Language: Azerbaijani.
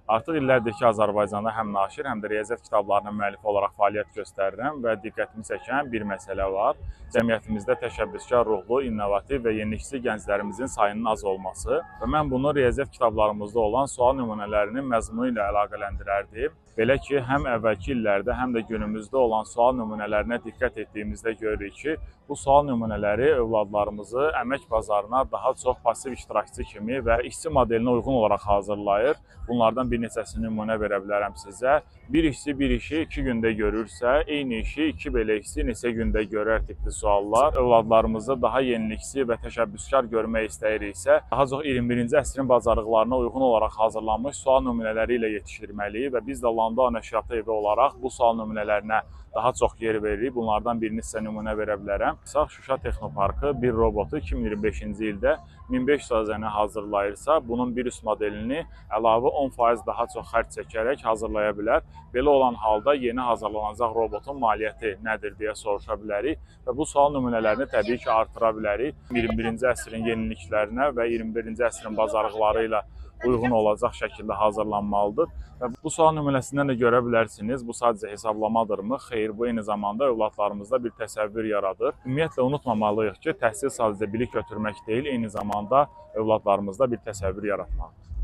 Artıq illərdir ki, Azərbaycanda həm naşir, həm də riyaziyyat kitablarının müəllifi olaraq fəaliyyət göstərirəm və diqqətimi çəkən bir məsələ var. Cəmiyyətimizdə təşəbbüskar ruhlu, innovativ və yenilikçi gənclərimizin sayının az olması və mən bunu riyaziyyat kitablarımızda olan sual nümunələrinin məzmunu ilə əlaqələndirərdim. Belə ki, həm əvvəlki illərdə, həm də günümüzdə olan sual nümunələrinə diqqət etdiyimizdə görürük ki, bu sual nümunələri övladlarımızı əmək bazarına daha çox pasiv iştirakçı kimi və işçi modelinə uyğun olaraq hazırlayır. Bunlardan bir neçəsini nümunə verə bilərəm sizə. Bir işçi bir işi 2 gündə görürsə, eyni işi iki belə işçi neçə gündə görər tipli suallar. Övladlarımızı daha yenilikçi və təşəbbüskar görmək istəyiriksə, daha çox 21-ci əsrin bacarıqlarına uyğun olaraq hazırlanmış sual nümunələri ilə yetişdirməliyik və biz də Landau Nəşriyyatı evi olaraq bu sual nümunələrinə daha çox yer veririk. Bunlardan birini sizə nümunə verə bilərəm. Sağ Şuşa Texnoparkı bir robotu 2025-ci ildə 1500 azəni hazırlayırsa, bunun bir üst modelini əlavə 10% daha çox xərc çəkərək hazırlaya bilər. Belə olan halda yeni hazırlanacaq robotun maliyyəti nədir deyə soruşa bilərik və bu sual nümunələrini təbii ki, artıra bilərik. 21-ci əsrin yeniliklərinə və 21-ci əsrin bacarıqları ilə uyğun olacaq şəkildə hazırlanmalıdır. Və bu sual nümunəsindən də görə bilərsiniz, bu sadəcə hesablamadırmı? Xeyr, bu eyni zamanda övladlarımızda bir təsəvvür yaradır. Ümumiyyətlə unutmamalıyıq ki, təhsil sadəcə bilik ötürmək deyil, eyni zamanda övladlarımızda bir təsəvvür yaratmaqdır.